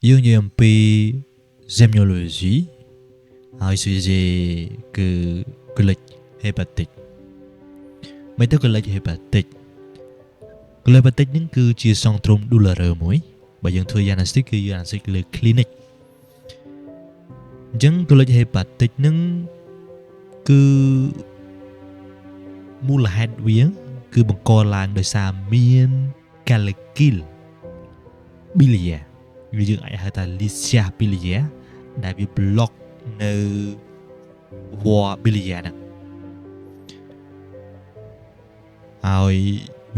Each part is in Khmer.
យើងនិយាយអំពី semiology ហើយ sujet គឺ colique hépatique មិនទៅ colique hépatique colique hépatique ហ្នឹងគឺជា syndrome douloureux មួយបើយើងធ្វើ diagnostic គឺ diagnostic លើ clinic អញ្ចឹង colique hépatique ហ្នឹងគឺមូលហេតុវាគឺបង្កឡើងដោយសារមាន calcul biliaire ឬយើងអាចហៅថា lithiase biliaire ដែលវា block នៅ voie biliaire ហ្នឹងហើយ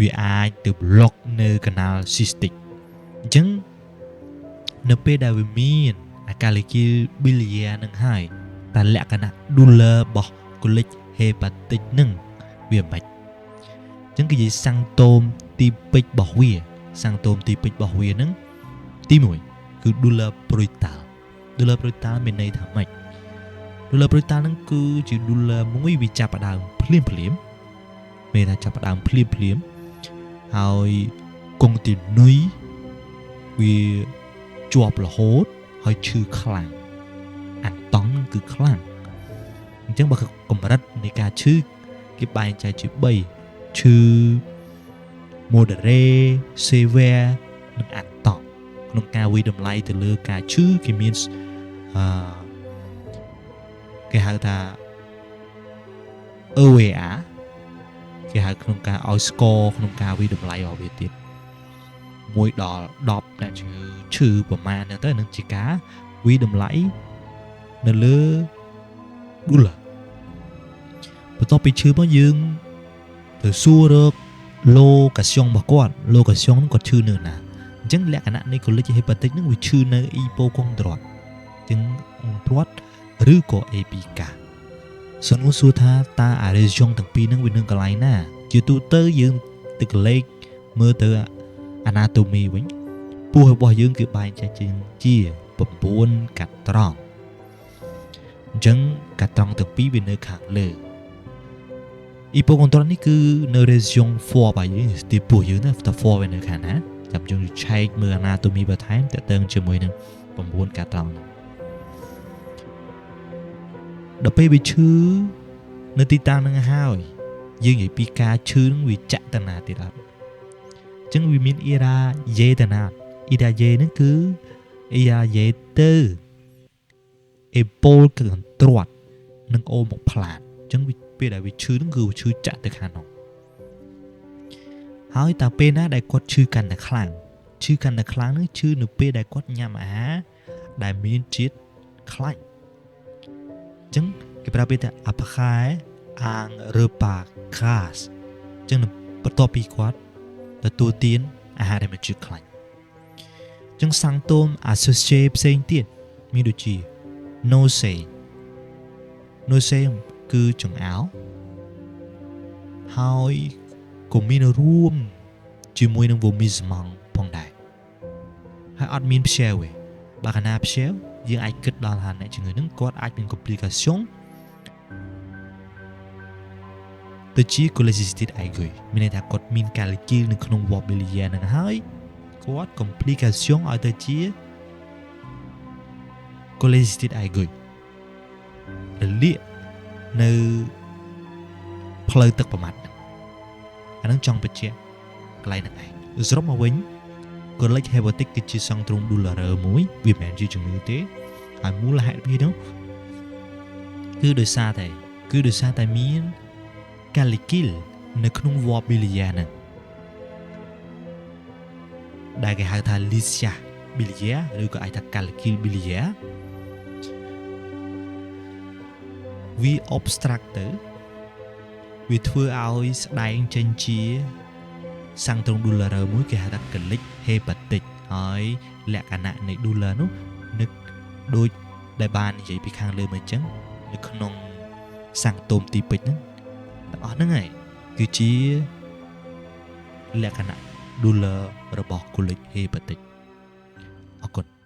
វាអាចទៅ block នៅ canal cystic អញ្ចឹងនៅពេលដែលវាមានអា calcul biliaire ហ្នឹងហើយតែលក្ខណៈ douleur របស់ colique hépatique ហ្នឹងវាមិនអញ្ចឹងគឺនិយាយ symptôme typique របស់វា symptôme typique របស់វាហ្នឹងទី1គឺ douleur brutale douleur brutale មានន័យថាម៉េច douleur brutale ហ្នឹងគឺជា douleur មួយវាចាប់ផ្ដើមភ្លាមភ្លាមមានថាចាប់ផ្ដើមភ្លាមភ្លាមហើយ continue វាជាប់រហូតហើយឈឺខ្លាំងអាតង់ហ្នឹងគឺខ្លាំងអញ្ចឹងបើកម្រិតនៃការឈឺគេបែងចែកជា3ឈឺ moderate severe និង intense ក្នុងការវិតម្លៃទៅលើការឈឺគេមានអឺគេហៅថា EVA គេហៅក្នុងការឲ្យ score ក្នុងការវិតម្លៃរបស់វាទៀត1ដល់10អ្នកជំងឺឈឺប្រមាណហ្នឹងទៅនឹងជាការវិតម្លៃនៅលើ douleur បន្ទាប់ពីឈឺមកយើងទៅសួររក location របស់គាត់ location ហ្នឹងគាត់ឈឺនៅណាអញ្ចឹងលក្ខណៈនៃ colique hépatique ហ្នឹងវាឈឺនៅ hypochondre ចឹង droite ឬក៏ épigastre សំណួរសួរថាតើអា région ទាំងពីរហ្នឹងវានៅកន្លែងណា ជាទូទៅយើងទៅកលេចមើលទៅ anatomy វិញពោះរបស់យើងគឺបែងចែកជា9 quadrant អញ្ចឹង quadrant ទាំងពីរវានៅខាងលើ hypochondre នេះគឺនៅ région foie របស់យើងទីពោះយើងណាត foie វានៅខាងណាចាំយើងឆែកមើល anatomy បន្ថែមតើតើជាមួយនឹង9 quadrant ហ្នឹងដល់ពេលវាឈឺនៅទីតាំងហ្នឹងហើយយើងនិយាយពីការឈឺហ្នឹងវាចាក់ទៅណាទៀតអត់អញ្ចឹងវាមាន irradier ទៅណា irradier ហ្នឹងគឺ irradier ទៅ épaule គឺ droite និង omoplate អញ្ចឹងវាពេលដែលវាឈឺហ្នឹងគឺវាឈឺចាក់ទៅខាងនោះហើយតើពេលណាដែលគាត់ឈឺកាន់តែខ្លាំងឈឺកាន់តែខ្លាំងហ្នឹងឈឺនៅពេលដែលគាត់ញ៉ាំអាហារដែលមានជាតិខ្លាញ់អញ្ចឹងគេប្រើពាក្យថា après un repas gras អញ្ចឹងបន្ទាប់ពីគាត់ទទួលទានអាហារដែលមានជាតិខ្លាញ់អញ្ចឹង symptôme associé ផ្សេងទៀតមានដូចជា nausée nausée គឺចង្អោរហើយក៏មានរួមជាមួយនឹង vomissement ផងដែរហើយអត់មាន fièvre ទេបើកាលណា fièvre យើងអាចគិតដល់ថាអ្នកជំងឺហ្នឹងគាត់អាចមាន complication ទៅជា cholécystite aiguë មានន័យថាគាត់មាន calcul នៅក្នុង voie biliaire ហ្នឹងហើយគាត់ complication ឲ្យទៅជា cholécystite aiguë រលាកនៅផ្លូវទឹកប្រមាត់ហ្នឹងអាហ្នឹងចង់បញ្ជាក់កន្លែងហ្នឹងឯងសរុបមកវិញ colique hépatique គឺជា syndrome douloureux មួយវាមិនមែនជាជំងឺទេហើយមូលហេតុវានោះគឺដោយសារតែគឺដោយសារតែមាន calcul នៅក្នុង voie biliaire ហ្នឹងដែលគេហៅថា lithiase biliaire ឬក៏អាចថា calcul biliaire វា obstruct ទៅវាធ្វើឲ្យស្ដែងចេញជា syndrome douloureux មួយគេហៅថា colique hépatique ហើយលក្ខណៈនៃ douleur នោះនឹកដូចដែលបាននិយាយពីខាងលើមកអញ្ចឹងនៅក្នុង symptôme typique ហ្នឹងទាំងអស់ហ្នឹងហើយគឺជាលក្ខណៈ douleur របស់ colique hépatique អរគុណ។